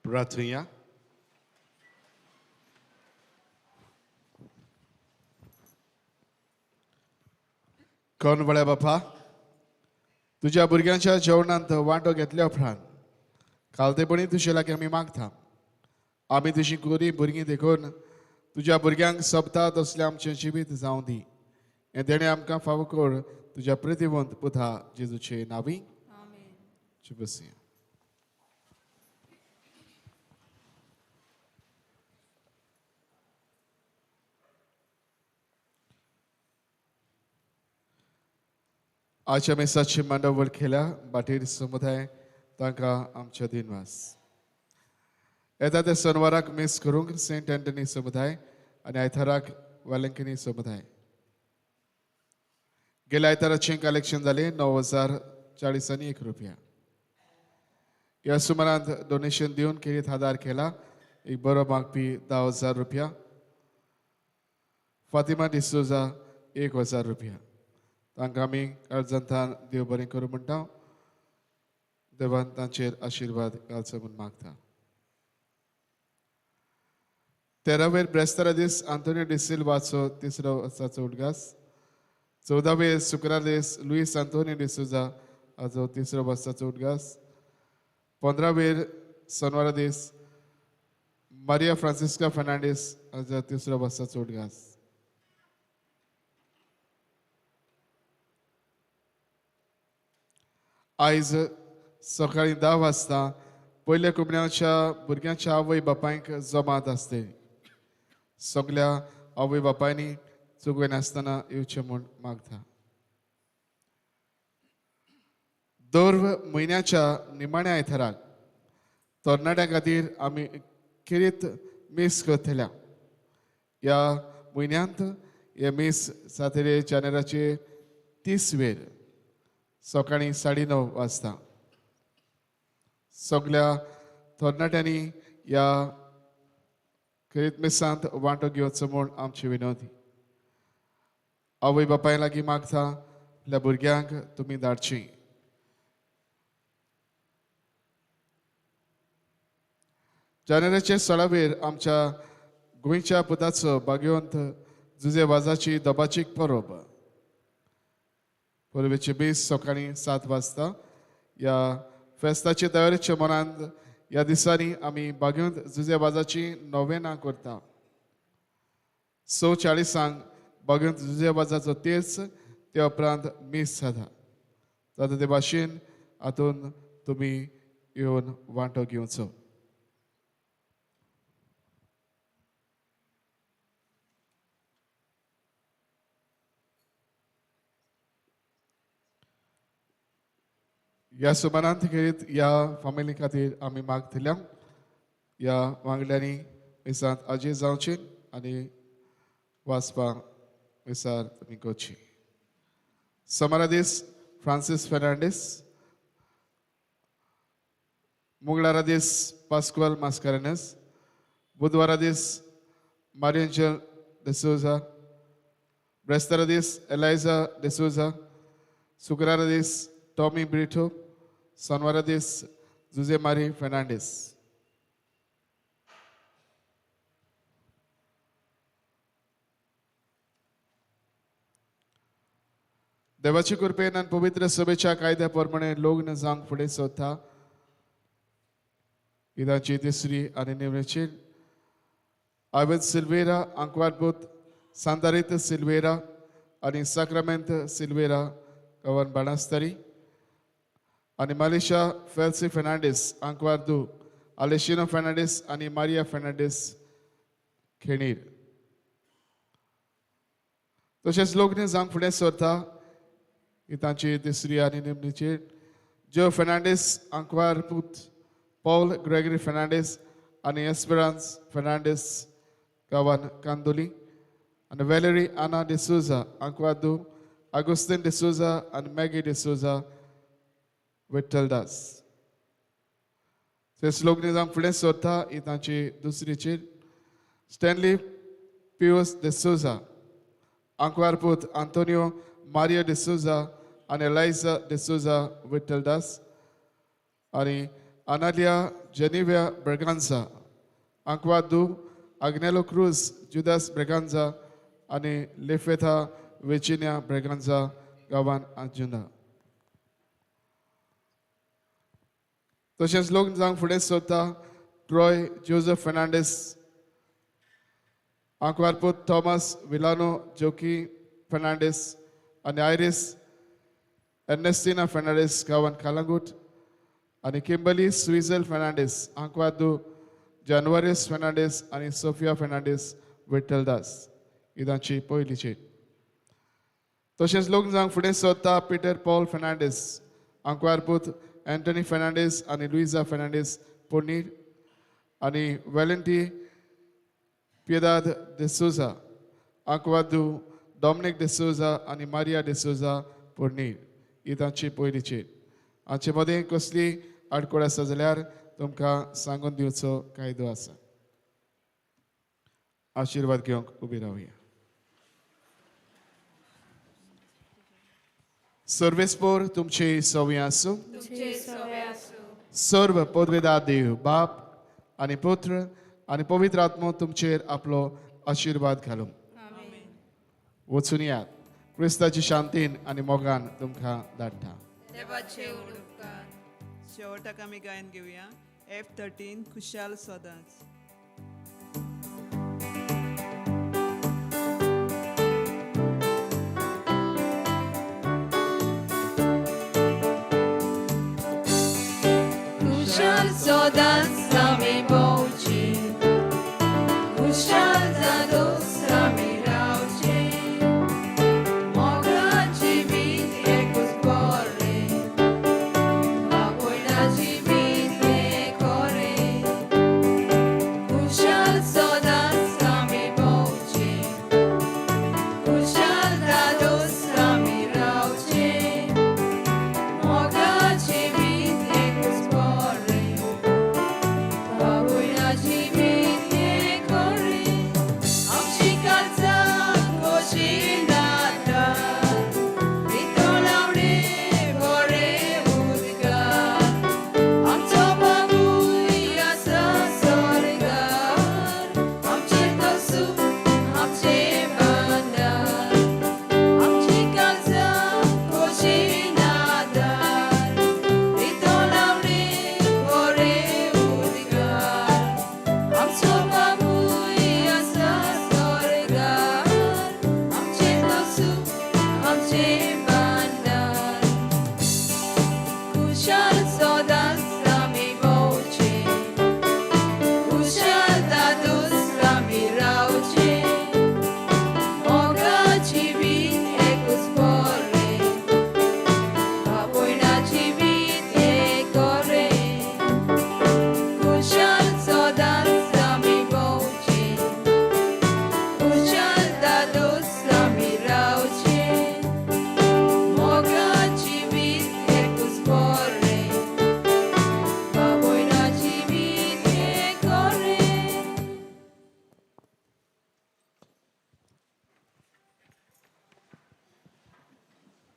प्रार्थुया. कोण बळ्या बापा, तुज्या भुरग्यांच्या जेवणांत वांटो घेतल्या उपरांत कालतेपणी तुजे लागीं आमी मागता. आमी तुजी गोरी भुरगीं देखून तुज्या भुरग्यांक सोबता तसलें आमचें जिवीत जावं दी. हें देणें आमकां फावो कर तुज्या प्रतिवंत पुता जेजूचे नांवी. बसया. आजच्या मेसाची मांडावळ केल्या बाटेर समुदाय तांकां आमच्या दिनवास. येता त्या शनवाराक मीस करूंक सेंट अँटनी समुदाय आनी आयताराक वेलंकनी समुदाय. गेल्या आयताराचें कलेक्शन जालें 9,040 रुपया. ह्या सुमारांत डोनेशन दिवन खेरीत आदार केला एक बरो मागपी 10,000 रुपया, फातिमा डिसोजा 1,000 रुपया. तांकां आमी अर्जंतान देव बरें करूं म्हणटा. देवान तांचेर आशिर्वाद घालचो म्हूण मागता. 13वेर ब्रेस्तारा दीस आंतोनियो डिसिल्वाचो तिसरो वर्साचो उडगास. 14वेर शुक्रार दीस लुईस आंतोनियो डिसोजा हाचो तिसरो वर्साचो उडगास. 15वेर सोनवारा दीस मारिया फ्रांसिस्का फर्नांडीस हाचो तिसरो वर्साचो उडगास. आयज सकाळीं 10 वाजता पयल्या कुमण्याच्या भुरग्यांच्या आवय बापायंक जमात आसतली. सगल्या आवय बापायनी चुकयनासतना येवचें म्हूण मागता. दर म्हयन्याच्या निमाण्या आयताराक तरणाट्यां खातीर आमी खेरीत मीस करतल्या. ह्या म्हयन्यांत हे मीस सातेरे जानेराचे 30 वेर सकाळीं 9:30 वाजता. सगल्या तरणाट्यांनी ह्या खेरीत मिसांत वांटो घेवचो म्हूण आमची विनवती. आवय बापाय लागीं मागता आपल्या भुरग्यांक तुमी धाडची. जानेराचे 16 वेर आमच्या गोंयच्या पुताचो भाग्यवंत जुजे वाजाची दबाचीक परब. परबेचे 20 सकाळीं 7 वाजता. ह्या फेस्ताचे तयारेच्या मनांत ह्या दिसांनी आमी भाग्यवंत जुजे वाजाची नोवेना करता. 6:40 भाग्यवंत जुजे वाजाचो तेर्स, त्या उपरांत मीस जाता. जाता ते भाशेन हातूंत तुमी येवन वांटो घेवचो. ह्या सुमारांत खेरीत ह्या फामिली खातीर आमी मागतल्या. ह्या वांगड्यांनी मिसांत आजी जावची आनी वाचपाक मिसार तुमी करची. सोमारा दीस फ्रांसीस फेर्नांडीस, मंगळारा दीस पास्क्वाल मास्कारेनस, बुधवारा दीस मारियंजल डिसोजा, ब्रेस्तारा दीस एलायजा डिसोजा, शुक्रारा दीस टॉमी ब्रिटो, सोनवारा दीस जुजे मारी फेर्नांडीस. देवाचे कृपेन आनी पवित्र सभेच्या कायद्या प्रमाणे लग्न जावंक फुडें सोदता. इदाची तिसरी आनी निमणेची आयवन सिल्वेरा आंकवारपूत सांतारीत सिल्वेरा आनी साक्रामेंत सिल्वेरा गवन बाणास्तारी आनी मालिशा फेल्सी फेर्नांडीस आंकवारदू आलेशिनो फेर्नांडीस आनी मारिया फेर्नांडीस खेणीर. तशेंच लग्न जावंक फुडें सरता ही तांची तिसरी आनी निमणीची ज्यो फेर्नांडीस आंकवारपूत पॉल ग्रेगरी फेर्नांडीस आनी एस्पेरांस फेर्नांडीस गांवान कांदोली आनी वेलेरी आना डिसोजा आंकवारदू आगुस्तीन डिसोजा आनी मॅगी डिसोजा विठ्ठलदास. ते लग्न जावंक फुडें सरता ही तांची दुसरीची स्टॅनली पियोस डिसोजा आंकवारपूत आंतोनियो मारियो डिसोजा आनी एलायजा डिसोजा विठ्ठलदास आनी अनालिया जेनिव्या ब्रेगांजा, आंकवादू आग्नेलो क्रूज जुदास ब्रेगांजा आनी लेफेथा वेचिन्या ब्रेगांजा, गांवान आंजुना. तशेंच लग्न जावंक फुडें सोदता ट्रॉय जोजफ फेर्नांडीस, आंकवारपूत थॉमस विलानो जोकी फेर्नांडीस आनी आयरीस एर्नेस्टिना फेर्नांडीस, गांवान कालांगूट, आनी किंबली स्विझल फेर्नांडीस, आंकवादू जानवारीस फेर्नांडीस आनी सोफिया फेर्नांडीस विठ्ठलदास, ही तांची पयली चीट. तशेंच लग्न जावंक फुडें सोदता पिटर पॉल फेर्नांडीस, आंकवारपूत एंटनी फेर्नांडीस आनी लुइजा फेर्नांडीस पोनीर, आनी वेलेंटी पियेदाद डिसोजा, आंकवादू डॉमनीक डिसोजा आनी मारिया डिसोजा पोरणीर, ही तांची पयली चीट. हांचे मदें कसली आडखळ आसा जाल्यार तुमकां सांगून दिवचो कायदो आसा. आशिर्वाद घेवंक उबी रावया. सर्वेस्पोर तुमचे सवय आसूं. सर्व पदवेदार देव बाप आनी पुत्र आनी पवित्र आत्मो तुमचेर आपलो आशिर्वाद घालूं. वचून यात, क्रिस्ताची शांतीन आनी मोगान तुमकां धाडटा. देवाचे उपकार. शेवटाक आमी गायन घेवया F 13 खुशाल सदांच. खुशाल सदांच आमी भोवची, खुशाल जादोस आमी.